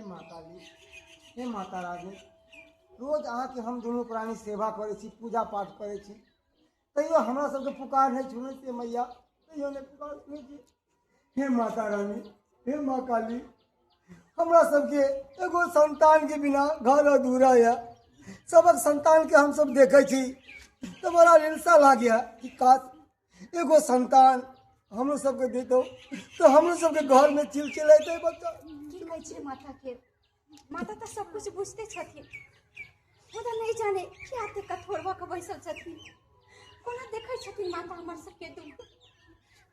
माँ काली, हे माता रानी, रोज अहाँके हम दुनू प्राणी सेवा करै छी, पूजा पाठ करै छी, तैयो हमरा सबके पुकार नहि सुनै छियै मैया, तैयो नहि पुकार सुनै छियै। हे माता रानी, हे माँ काली, हमरा सबके एगो संतानके बिना घर अधूरा यऽ। सबक संतानके हमसब देखै छी तऽ बड़ा लिलसा लागैए कि काश एगो संतान हमरो सबके देतौ तऽ हमरो सबके घरमे चिलचिलेतै बच्चा। की कहै छियै माता के? माता तऽ सब कुछ बुझते छथिन, मुदा नहि जाने किया एते कठोर भऽ कऽ बैसल छथिन। कोना देखै छथिन माता हमर सबके दुख?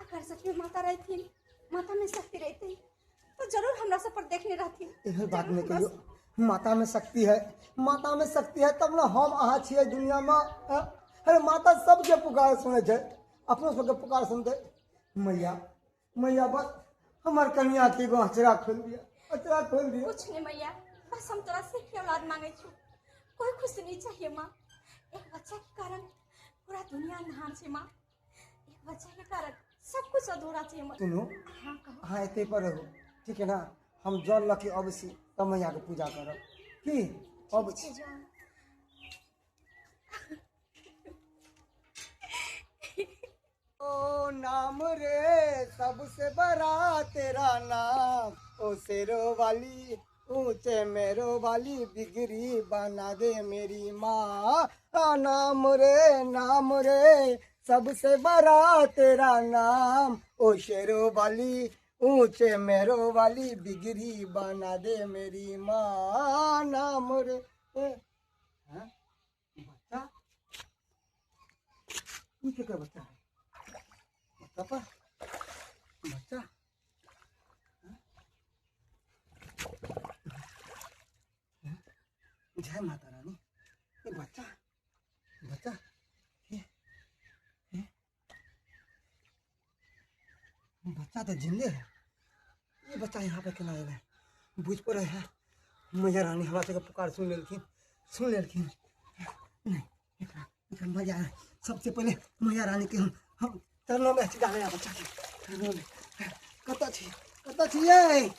अगर सचमे माता रहथिन, मातामे शक्ति रहितै तऽ जरूर हमरा सब पर देखने रहथिन। एहन बात नहि कहियौ, माता में शक्ति है, माता में शक्ति है तब ने हम अहाँ छियै दुनिया में। अरे माता सबके पुकार सुनै छै, अपनो सबके पुकार सुनतै। मैया, मैया, बस हमर कनिया के एगो अचरा खोलि दिअ, अचरा खोलि दिअ। कुछ नहीं मैया, बस हम तोरा से ही औलाद मांगे छु, कोई खुशी नहीं चाहिए माँ। एक बच्चा के कारण पूरा दुनिया अन्हार छै माँ, एक बच्चा के कारण सब कुछ अधूरा छै हमर। सुनू। हाँ, कहू। अहाँ एते पर रहू, ठीक है ना? हम जल लऽ के अबै छी तब मैया के पूजा करब। की अबै छी? जाउ। ओ नाम रे सबसे बड़ा तेरा नाम, ओ शेरो वाली ऊंचे मेरो वाली बिगड़ी बना दे मेरी माँ। आ नाम रे, नाम रे सबसे बड़ा तेरा नाम, ओ शेरो वाली ऊंचे मेरो वाली बिगड़ी बना दे मेरी माँ। नाम रे। ए, हाँ? बच्चा, ई केकर बच्चा है? पापा, बच्चा, जय माता रानी। ये बच्चा, बच्चा, ये बच्चा तो जिंदे है। ये बच्चा यहाँ पे केना एलै? बुझि पड़ै है मैया रानी हमरा सबके पुकार सुनि लेलखिन, सुनि लेलखिन। नहि, एकरा एकरा मैया, सबसे पहिले मैया रानी के हम चरणों में डाले बच्चा के चरणों में। कतऽ छी, कतऽ छी यै?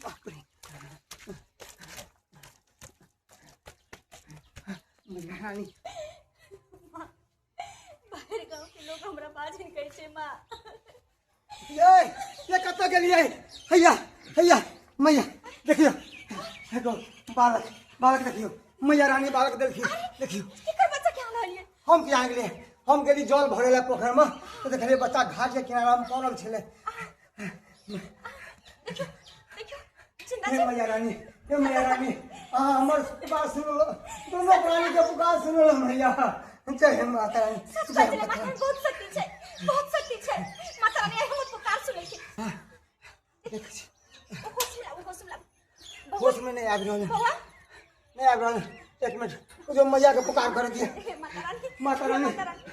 बाप रे, मैया रानी। बाहर गाँव के लोग हमरा बाजन कहै छै माँ। ये, ये कतऽ गेलियै? हैया, हैया मैया, देखियौ, देखो बालक, बालक देखियौ, मैया रानी बालक देलखिन, देखियौ। केकर बच्चा के आनलियै? हम किया गेलियै? हम गेली जल भरै लए पोखरि में तऽ देखलियै बच्चा घाट के किनारा में पड़ल छलै। देखियौ, देखियौ, जिंदा हे छै। मैया रानी, हे मैया रानी, अहाँ हमर पुकार सुनलो, दोनों प्राणी के पुकार सुनलो मैया। जय हे माता रानी, सच जय कहै छलै, माता माता रानी। बहुत शक्ति छै, बहुत शक्ति छै। माता रानी हमर पुकार सुनलखिन। देखै छी। ओहो सुनला, ओहो सुनला। होश में नहीं आबि रहल है। बौआ। नहीं आबि रहल है। एक मिनट, ओ जो मैया के पुकार कर दिए। हे माता रानी, माता रानी। माता रानी।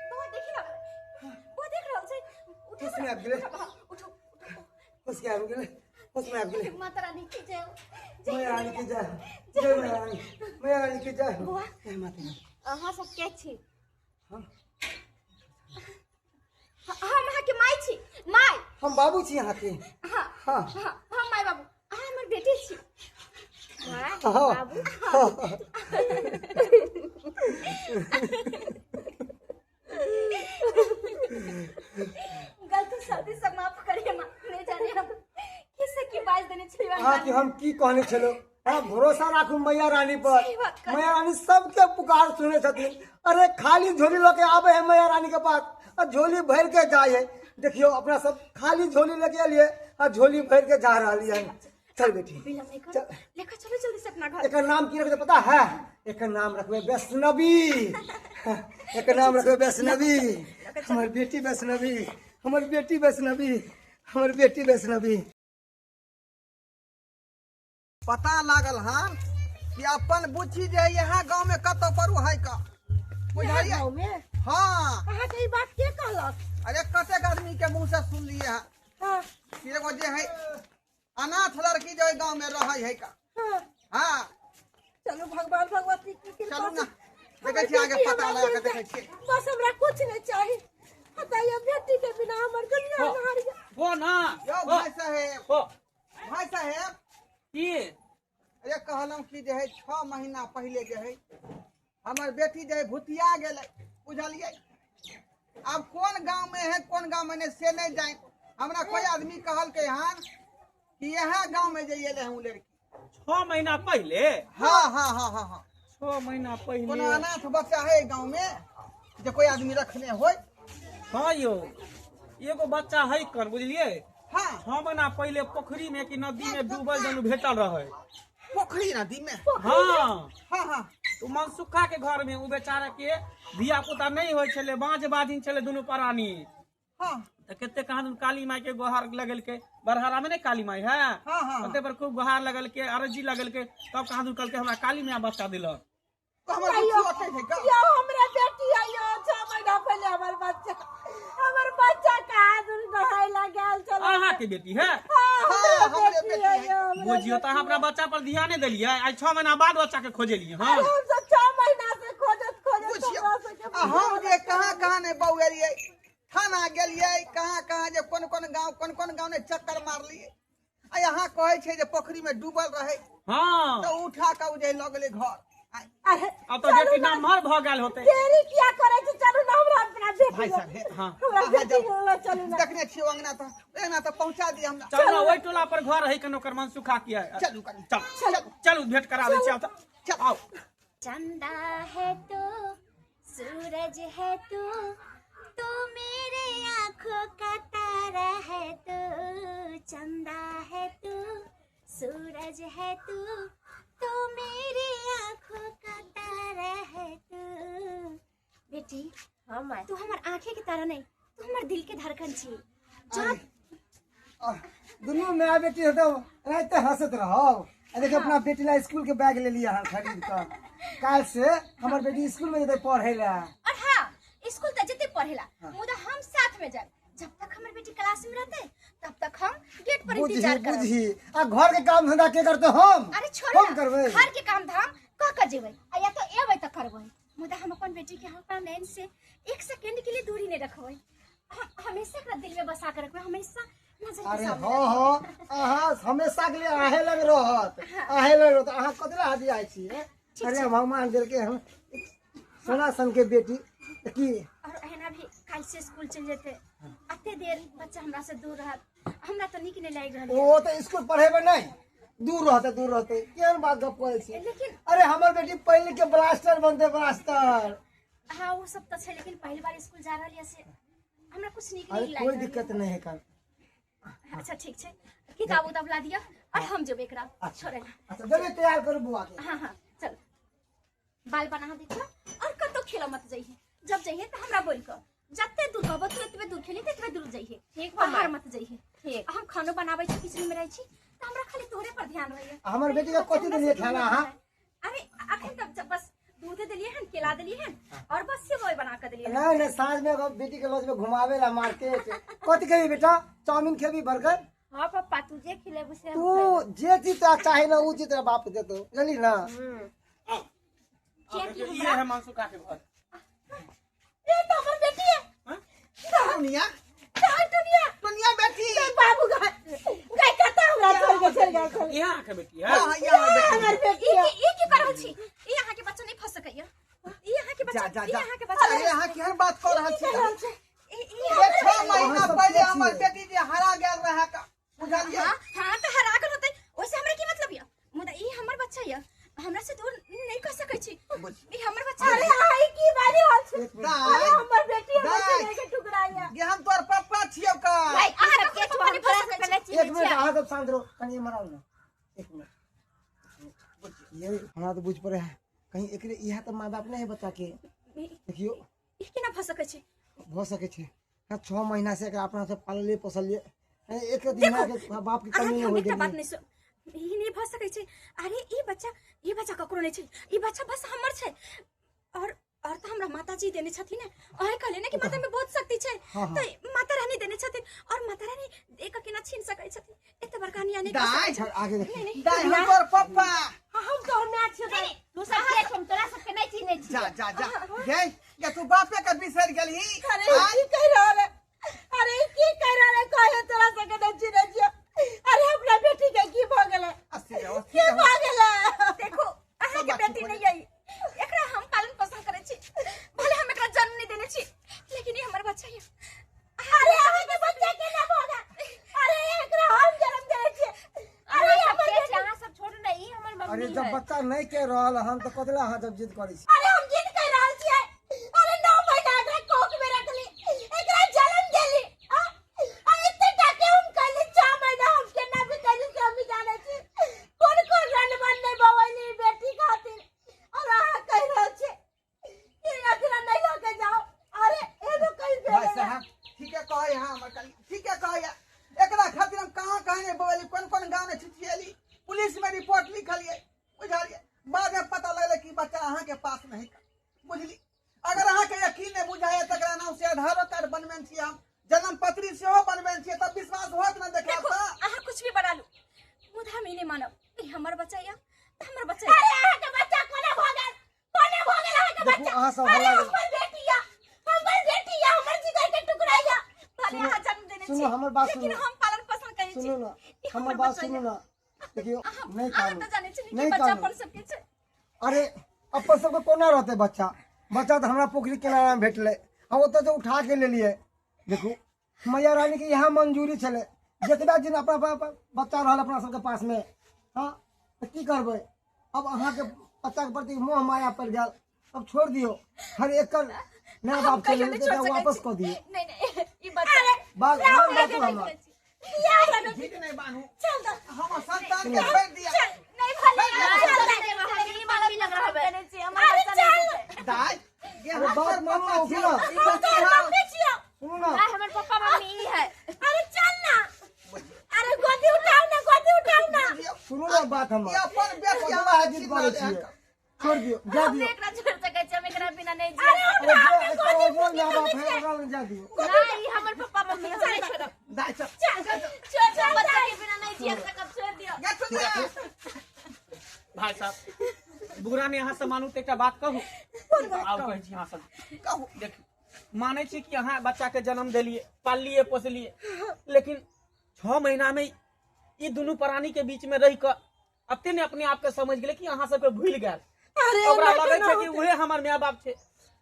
बौआ, देखी ना। बौआ, देख रहल छै। उठू। होश में आबि गेलै। उठू, उठू, उठू। होश में आबि गेलै, होश में आबि गेलै। माता रानी की जय हो। जय मैया रानी की जय हो। जय जय मैया रानी, मैया रानी की जय हो। बौआ। जय माता रानी। अहाँ सब के छी? हम? हम अहाँके माय छी, माय। हम बाबू छी अहाँके। हाँ, हाँ। हाँ, हम माय बाबू, अहाँ हमर बेटी छी। हाँ। बाबू। हाँ। गलती सलती सब माफ करिए माँ, नहीं जाने हम किसे की बाज देने छलियै। अहाँके हम की कहने छलहुँ? अहाँ भरोसा राखू मैया रानी पर। सही बात कहलियै। मैया रानी सबके पुकार सुनै छथिन। अरे खाली झोली लऽ के आबै है मैया रानी के पास आ झोली भरि के जाइ है। देखियौ अपना सब खाली झोली लऽ के एलियै आ झोली भरि के जा रहलियै। चल बेटी, विलम्ब नहीं करो। चल। लेकर चलो जल्दी से अपना घर। एकर नाम की रखबै पता है? एकर नाम रखबै वैष्णवी। एकर नाम रखबै वैष्णवी। हमर बेटी वैष्णवी, हमर बेटी वैष्णवी, हमर बेटी वैष्णवी। पता लागल हन कि अपन बुच्ची जे यहाँ गाँव में कतौ परू है का, बुझलियै? गाँव में? हाँ। अहाँ के ई बात के कहलक? अरे कतेक आदमी के मुंह से सुनलिए है। हाँ। कि एगो जे है अनाथ लड़की जो गाँव में रहे है का। हाँ। हाँ, चलू भगवान भगवती की कृपा चलू ना से देखै छियै आगे हमर पता बेटी लगा के हमरा देखै छियै। बस हमरा कुछ नहीं चाही, हटाइए बेटी के बिना हमर दुनिया अन्हार ये। हो ना। यौ हो, भाई साहेब, हो। भाई साहेब की? अरे कहलहुँ कि जे है 6 महीना पहिले जे है हमर बेटी जे है भुतिया गेलै, बुझलियै? आब कोन गाँव में है कोन गाँव में नहीं से नहीं जाए। हमरा कोई आदमी कहलकै हन कि यहाँ गाँव में जे एलै हूँ लड़की 6 महीना पहिले। हाँ हाँ हाँ हाँ हाँ 6 महीना पहिले कोनो अनाथ बच्चा है गाँव में जे कोई आदमी रखने होय। हाँ यौ, एगो बच्चा है कर, बुझलियै? हाँ। 6 महीना पहिले पोखरी में कि नदी में डूबल जनु भेटल रहे। पोखरी नदी में? हाँ। हाँ हाँ। ओ मनसुखा के घर में उ बेचारा के धिया पुता नहीं होइ छलै, बाँझ बाधिन छलै दुनू प्राणी। हाँ। तऽ कते कहाँ दुनू काली माई के गोहार लगेलकै, बरहारा में नहीं काली माई है? हाँ, हाँ। ओते पर खूब गोहार लगेलकै, अर्जी लगेलकै, तब कहाँ दुनू कहलकै हमरा काली माई बच्चा दिलक। तो हमर बुच्ची ओतै छै का? यौ हमरा बेटी आइयो 6 महीना पहिले हमर बच्चा, हमर बच्चा कहाँ दूर नहाय ला गेल छलै। अहाँ के बेटी है? हाँ, हाँ, हमरे हमरे बेटी बेटी है, है। यौ, हमरे बुझियो तऽ अहाँ अपना बच्चा पर ध्यान नहीं देलियै, आइ 6 महीना बाद बच्चा के खोजेलियै। हाँ। अरे हम सब 6 महीना से खोजत खोजत बुझियौ, हमरा सबके आ हम जे कहाँ कहाँ नहि बौएलियै, थाना गेलियै, कहाँ कहाँ जे कोन कोन गाँव कोन कोन गाँव ने चक्कर मारलियै। आ यहाँ कहै छै जे पोखरी में डूबल रहै। हाँ। तऽ उठा कऽ उ जे लऽ गेलै घर। अरे, अब तो चलू बेटी ना। नमहर भऽ गेल होतै। देरी किया करै छी? चलू ना हमरा अपना बेटी भाई लग। साहेब, हाँ। हमरा अहाँ बेटी जाउ। लग चलू ना। देखने छियै अंगना तऽ, अंगना तऽ पहुँचा दिअ हमरा। चलू ना, ओहि टोला पर घर है कनो ओकर मनसुखा किया है। चलू कनी। चल, चलू। चलू भेंट करा दै छी आब तऽ। चल। आउ। चंदा है तो सूरज है तू, तो मेरे आँखों का तारा है तू। चंदा है तू सूरज है तू, तो मेरे आँखों का तारा है तू। बेटी, हाँ माय। तू हमार आँखें के तारा नहीं, तू हमार दिल के धड़कन छी। जब दुनू माय बेटी एकदम एनाहिते हंसैत रहब। आ देखियौ अपना बेटी ला स्कूल के बैग लेलियै हन खरीद कऽ, काल्हि से हमर बेटी स्कूल में जेतै पढ़ै ला। और हाँ, स्कूल तऽ जेतै पढ़ै ला, मुदा हम साथ में जायब। जब तक हमर बेटी क्लास में रहतै तब तक हम गेट पर बुझही इंतजार करब। बुझही। आ घर के काम धंधा के करतै? हम। अरे छोड़ू हम ना, करबै। घर के काम धाम कह के जेबै आ या तो एबै तऽ करबै, मुदा हम अपन बेटी के अपना नैन से 1 सेकेंड के लिए दूरी नहीं रखबै। हम हमेशा एकरा दिल में बसा के रखबै, हमेशा नजर के अरे सामने हाँ रखबै। हाँ, अहाँ हमेशा के लिए आहे लग रहत, आहे लग रहत। अहाँ कथी ला हाथी आइ छी? ठीक अरे छै। भगवान देलकै हम सोना सन के बेटी की। और एहना भी काल्हि से स्कूल चलि जेतै, अते देर बच्चा हमरा से दूर रहत, हमरा तऽ नीक नहि लागि रहल यऽ। ओ तऽ स्कूल पढ़ेबै नहि, दूर रहतै, दूर रहतै। केहन बात गप करै छी? लेकिन अरे हमर बेटी पढ़ि लिख के ब्लास्टर बनतै, ब्लास्टर। हाँ वो सब तऽ छै, लेकिन पहिल बार स्कूल जा रहल यऽ से हमरा कुछ नीक अरे नहीं लागि कोई रहल यऽ। दिक्कत नहीं है कल। अच्छा ठीक छै, किताब उताब ला दिअ और हम जेबै एकरा छोड़ै ला। अच्छा जल्दी तैयार करू बुआ के। हाँ हाँ चल, बाल बना दै छियौ और कतौ खेलऽ मत जइहे। जब जइहे तऽ हमरा बोलि कऽ, जते दूर कहबो तू एतबे दूर खेली ततबे दूर जइहे, ठीक बा बाहर माय। मत जइहे। ठीक। हम खानो बनाबै छी, किचन में रहै छी तऽ हमरा खाली तोहरे पर ध्यान रहैया। हमर बेटी के कथी देलियै खाना अहाँ? अरे अखन तक बस दूध देलियै हन, केला देलियै हन और बस सेवई बना के देलियै हन। नहीं नहीं, साँझ में अगर बेटी के लॉज में घुमावे ला मार्केट। कथी खेबी बेटा? चाउमीन खेबी, बर्गर? हाँ पप्पा, तू जे खिलेबू से हम तू जे चीज तोरा चाही ना उ चीज तोरा बाप देतौ, जानली ना? किया कि ये हमरा है मनसुखा के घर। ये तो हमर बेटी है। हाँ? दुनिया दाई दुनिया, दुनिया बेटी। बाबू गाय गाय कतऽ हमरा छोड़ के चलि गेल छलै? यहाँ के बेटी है। हाँ, हाँ, यहाँ बेटी। हमर बेटी ई है। की, ई की कर रहल छी? ई अहाँ के बच्चा नहीं फंस सकैया। ई अहाँ के बच्चा, जा, जा, ई जा। अहाँ के बच्चा। अरे अहाँ केहन बात कऽ रहल छी? की रहल छै? ई ई ये हमर 6 महीना अहाँ सब पहिले के हमर छियै? बेटी जे हरा गेल रहै का, बुझलियै? हाँ, हाँ, तऽ हरा गेल होतै, ओहिसे हमरा की मतलब यऽ? मुदा ई हमर बच्चा यऽ, हमरा से दूर नहीं कह सकै छी। ई हमर बच्चा अरे यऽ। अहाँ ई की बाजि रहल छी? एक मिनट। अरे हमर बेटी हमर दाइ। सीने के टुकड़ा यऽ। गे हम तोहर पप्पा छियौ का। भाई, अहाँ के पप्पा नहीं फंस सकै छी। एक मिनट, अहाँ सब शांत रहो, कनी एम्हर आउ ना। एक मिनट। ये हमरा तऽ बुझ पड़े है कहीं एकरे इएह तऽ माय बाप नहीं है बच्चा के। देखियौ ई केना भऽ सकै छै? भऽ सकै छै। हाँ, 6 महीना से एकरा अपना से पाललियै पोसलियै, एक दिन के बाप के कमी अहाँके नहीं हम होइ एकटा बात देलियै। नहीं सुन, ई नहीं भऽ सकै छै। अरे ई बच्चा, ई बच्चा ककरो नहीं छै, ई बच्चा बस हमर छै। और और तऽ हमरा माताजी देने छथिन ने। अहें कहलियै ने कि माता में बहुत शक्ति छै, हाँ, हाँ। तऽ माता रानी देने छथिन और माता रानी एक केना छीन सकै छथिन, एते बड़का अन्याय नहि कऽ दाइ सकै छथिन। आगे देखियौ। नहीं, नहीं। दाइ, हम तोहर पप्पा। हम तोहर माय छियौ। नहीं, नहीं, तू सब के हम तोरा सबके नहीं चिन्है छी। जा जा जा, गे गे, तू बापे के बिसरि गेलही। अरे की कहि रहल है? अरे की कहि रहल है? कहे तोरा सबके नहीं चिन्है छियौ। अरे अपना बेटी के की भऽ गेलै? अस्थिर रहो, की अस्थिर रहो। भऽ गेलै? देखो, अहाँके बात बेटी ठीक हो नहीं आई, एकरा हम पालन पोषण करै छी, भले हम एकरा जन्म नहीं देने छी, लेकिन ई हमर बच्चा यऽ। अरे अहाँके बच्चा केना भऽ गेल? अरे एकरा हम जन्म देने छियै। अरे अहाँ सब हमर के छी? बेटी। अहाँ सब छोड़ू ने, ई हमर अरे मम्मी जब है। बच्चा नहीं के रहल हन तऽ कथी लए अहाँ जब जिद करै छी? अरे हम जिद कर रहल छियै। अरे 9 महीना एकरा कोख में रखली, एकरा जन्म देली, आ आ एते टाके हम कैली, 6 महीना हम केना भी कैली से हम भी जानै छी, कोन कोन रन मन नहीं बवैली बेटी खातिर, और अहाँ कहि रहल छियै कि एकरा नहीं लऽ के जाओ। अरे एनो कहि भाई भेलै? साहब, ठीके कहै है हमर कली, ठीके कहै है। एकरा खातिर हम कहाँ कहाँ नहीं बवैली, कोन कोन गाँव में छिछिएली, पुलिस में रिपोर्ट लिखलिए, बुझलिए? बाद में पता लगलै कि बच्चा अहाँ के पास नहीं का, बुझली? अगर अहाँ के यकीन नहीं बुझाए तऽ एकरा नाम से आधारो कार्ड बनबेने छियै हम, जन्म पत्री सेहो बनबेने छियै, तब विश्वास होत ना देखला देखो, तऽ? अहाँ कुछ भी बना लू, मुदा हम ई नहि मानब। ई हमर बच्चा यऽ तऽ हमर बच्चा यऽ। अरे अहाँके बच्चा कोना भऽ गेल? कोना भऽ गेल अहाँके देखू, बच्चा? अहाँ सब अरे हल्ला हमर बेटी यऽ, हमर बेटी यऽ, हमर जिगर के टुकड़ा यऽ। भले अहाँ जन्म देने सुनू, छी, हमर बात लेकिन सुनू। हम पालन पोषण करै छी। सुनू ने, ई हमर बात बच्चा सुनू यऽ। ने। देखियौ, अहाँ नहीं अहाँ कानू, तऽ जानै छी ने कि नहीं बच्चा कानू। अपन सबके छै। अरे अपन सबके कोना रहतै बच्चा? बच्चा तऽ हमरा पोखरि किनारामे भेटलै, हम ओतऽसँ उठा के लेलियै। देखू, मैया रानीके इएह मंजूरी छलै, जतबा दिन अपना बच्चा रहल अपना सबके पासमे। हँ तऽ की करबै अब? अहाँके बच्चाके प्रति मोह माया पड़ि गेल, अब छोड़ि दियौ। हर एकर माय हम बाप कहियो चलि नहि जेतै, छोड़ि सकै वापस छी। कऽ दियौ। नहीं नहीं, ई बच्चा बात हम बात नहि हमर सकै छी। जिद नहीं बान्हू, चल दो। हमर संतान के छोड़ि दिअ। नहीं, भले अहाँ अहाँ सब जन्म के हम ई मम्मी लग रहबै। देने छी, हमर अरे बच्चा नहि चल। जेतै। दाइ गे, अरे हम बात तोहर मानू, पप्पा उठू छियौ। ना। ई बच्चा हम तोहर हौ। मम्मी छियौ। सुनू ने। दाइ, हमर पप्पा मम्मी ई है। अरे चल ना, अरे गोदी उठाओ ना, गोदी उठाओ ना। बुझियौ, सुनू ने बात हमर। ई अपन बेटी कथी हमरा लए जिद छीन करै रहलै छियै? हन। छोड़ि दियौ, जा हम दियौ। नहि एकरा छोड़ि सकै छी, हम एकरा बिना नहि जी अरे सकब। अरे उठाओ जे ना, एकर गोदी ओरिजिनल माय बाप मुट्ठी है, ओकरा लग जा दियौ। नहि, ई हमर पप्पा मम्मी, हम नहि छोड़ब। दाइ चल। चल छोड़ दियौ, बच्चा के बिना नहीं जी सकब, छोड़ दियौ। गे चुप रे। भाई साहब, बुरा ने अहाँ से मानू तऽ एकटा बात कहू? आब कहै छी अहाँ सब। कहू। देख, मानै छी कि अहाँ बच्चा के जन्म देलिए, पाललिए पोसलिए, लेकिन 6 महीना में ई दुनू प्राणी के बीच में रहि कऽ अते ने अपने आप के समझ गेलै कि अहाँ सबके भूलि गेल। अरे ओकरा एना लगै केना छै कि होतै? उहे हमर माय बाप छै।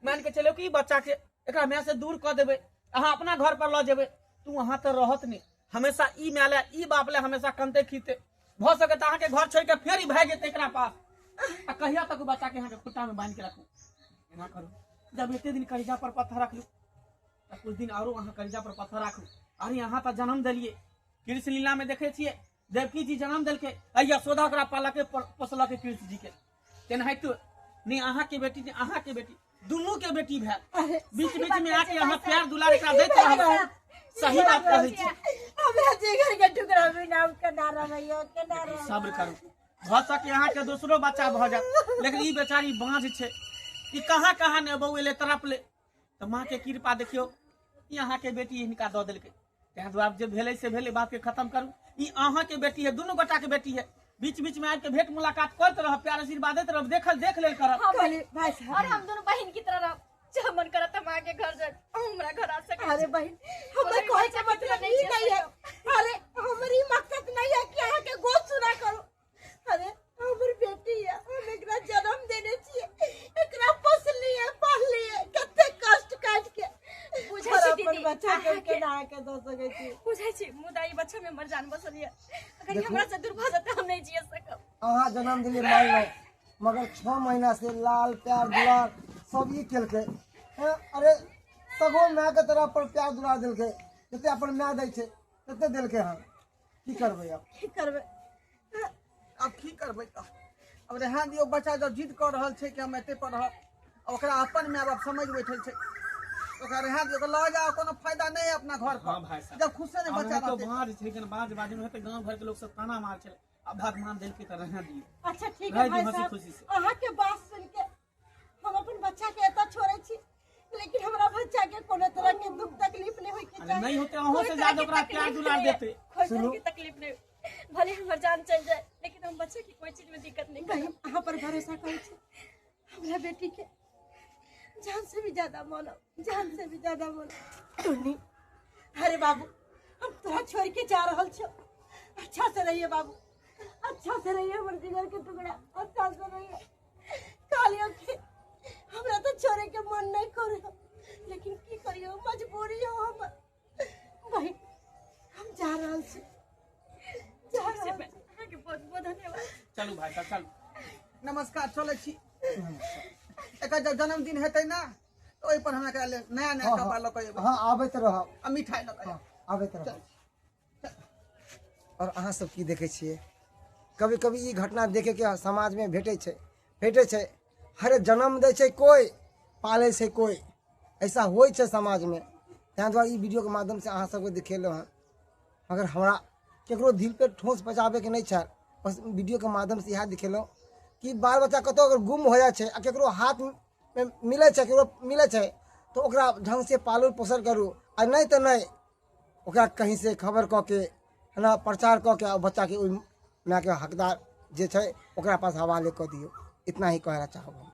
मान के चलो कि ई बच्चा के एकरा माय से दूर कऽ देबै, अहाँ अपना घर पर लऽ जेबै, तू अहाँ तऽ रहत नहि, हमेशा ई माय लए ई बाप लए हमेशा कनते खीते। भऽ सकत अहाँके घर छोड़ि के फेर ई भागि जेतै एकरा पास, आ कहिया तक ओ बच्चा के अहाँके खुट्टा में बान्हि के राखू? एना करू, जब एते दिन करिजा पर पत्थर रखलू तऽ कुछ दिन आरो अहाँ करिजा पर पत्थर राखू। अरे अहाँ तऽ जन्म देलिए, कृष्ण लीला में देखै छियै देवकी जी जन्म देलकै आ यशोदा ओकरा पालके पोसलकै कृष्ण जी के, तेनाहिते ने अहाँ के बेटी ने अहाँ के बेटी, दुनू के बेटी भेल। बीच बीच में आके अहाँ प्यार दुलार एकरा दैत रहबै। सही बात कहै छी। हमरा जिगर के टुकड़ा बिना हम केना रहबै, केना रहबै? सब्र करू, भऽ सके अहाँके दोसरो बच्चा भऽ जायत, लेकिन ई बेचारी बाँझ छै, ई कहाँ कहाँ ने बौएले तड़पले, तऽ माँ के कृपा देखियौ, ई अहाँके बेटी हिनका दऽ देलकै। ताहि दुआरे जे भेलै से भेलै, बात के खत्म करू। ई अहाँके बेटी है, दुनू गोटा के बेटी है। बीच बीच में आबि के भेंट मुलाकात करैत रहब, प्यार आशीर्वाद दैत रहब, देखल देख लेल करब। हाँ, कहली भाई साहब, और हम दोनों बहन की तरह रहब, जब मन करत हम आके घर जाए, हमरा घर आ सके। अरे बहन, हमर कोई कहे के बच्चा के मतलब बिना ई नहीं नहीं है। अरे हमर ई मकसद नहीं है कि अहाँ के गोद सुना करू। अरे हमर बेटी है, हम एकरा जन्म देने छियै, एकरा पोसलियै पाललियै, कते कष्ट काटि के। बुझै और छी अपन दीदी, बच्चा के अहाँके- केना अहाँके दऽ सकै छी? बुझै छी, मुदा ई बच्चा में हमर जान बसल यऽ, अगर ई देखू। हमरा से दूर भऽ जेतै हम नहीं जिए सकब। अहाँ जन्म दिलियै मानलहुँ, मगर 6 महीना से लाल प्यार दुलार सब ई केलकै। हैं? अरे सगो मायके तरह पर प्यार दुलार देलकै, जते अपन माय दै छै तते देलकै हन। की करबै आब? की करबै आब? की करबै तऽ अब रहए दियौ। बच्चा जब जिद कऽ रहल छै कि हम एते पर रहब, आ ओकरा अपन माय बाप समझ बैठल छै, ओकरा रहए दियौ, ओकरा लऽ जाओ कोनो फायदा नहीं है अपना घर हाँ पर भाई साहब, जब खुद से नहीं आब बच्चा तो रहतै। बाँझ छै, लेकिन बाँझ बाजिन होतै, गाँव घर के लोग सब ताना मार छलै, आ भगवान देलकै तऽ रहए दियौ। अच्छा ठीक रहि है दियौ भाई हंसी साहब, खुशी से। अहाँ के बात सुन के हम अपन बच्चा के एतऽ छोड़ छोड़ै छी, लेकिन हमरा बच्चा के कोनो तरह के दुख तकलीफ नहीं होय के अरे चाही। नहीं होते अहों से ज्यादा ओकरा प्यार दुलार देते। कोई तरह के तकलीफ नहीं, भले हमर जान चल जाए, लेकिन हम बच्चा के कोई चीज में दिक्कत नहीं बहन, करब। अहाँ पर भरोसा करै छी, हमरा बेटी के जान से भी ज्यादा मानब, जान से भी ज्यादा मानब। टुन्नी, अरे बाबू, हम तोरा छोड़ के जा रहल छौ, अच्छा से रहिए बाबू, अच्छा से रहिए, हमर जिगर के टुकड़ा, अच्छा से रहिए। कहलियो कि हमरा तो छोड़े के मन नहीं करे, लेकिन की करियो, मजबूरी हो हमर। बहन, हम जा रहल छी, जा रहल छी। अहाँके बहुत बहुत धन्यवाद। चलू भाई साहब, चलू। नमस्कार, चलै छी। एकर जब जन्मदिन हेतै ना, तऽ ओहि पर हमरा एकरा लेल नया नया कपड़ा लऽ कऽ एबै। हँ, आबैत रहब। आ मिठाई लऽ कऽ आयब। आबैत रहब। और अहाँ सब की देखै छियै, कभी कभी ई घटना देखैके समाजमे भेटै छै, भेटै छै। हरे जन्म दै छै कोइ, पालै छै कोइ, ऐसा होइ छै समाजमे। ताहि दुआरे ई वीडियोके माध्यमसँ अहाँ सबके देखेलहुँ हँ। मगर हमरा ककरो दिल पे ठोस पहुँचाबैके नहि छल, बस वीडियोके माध्यमसँ इएह देखेलहुँ कि बाल बच्चा कतहु अगर गुम हो जाइ छै आ ककरो हाथमे मिलै छै, ककरो मिलै छै, तऽ ओकरा ढङ्गसँ पालन पोषण करू, आ नहि तऽ नहि, ओकरा कहींसँ खबर कऽ के है ना, प्रचार कऽ के आ बच्चाके ओहि मायके हकदार जे छै ओकरा पास हवाले कऽ दियौ। इतना ही कहै लए चाहब हम।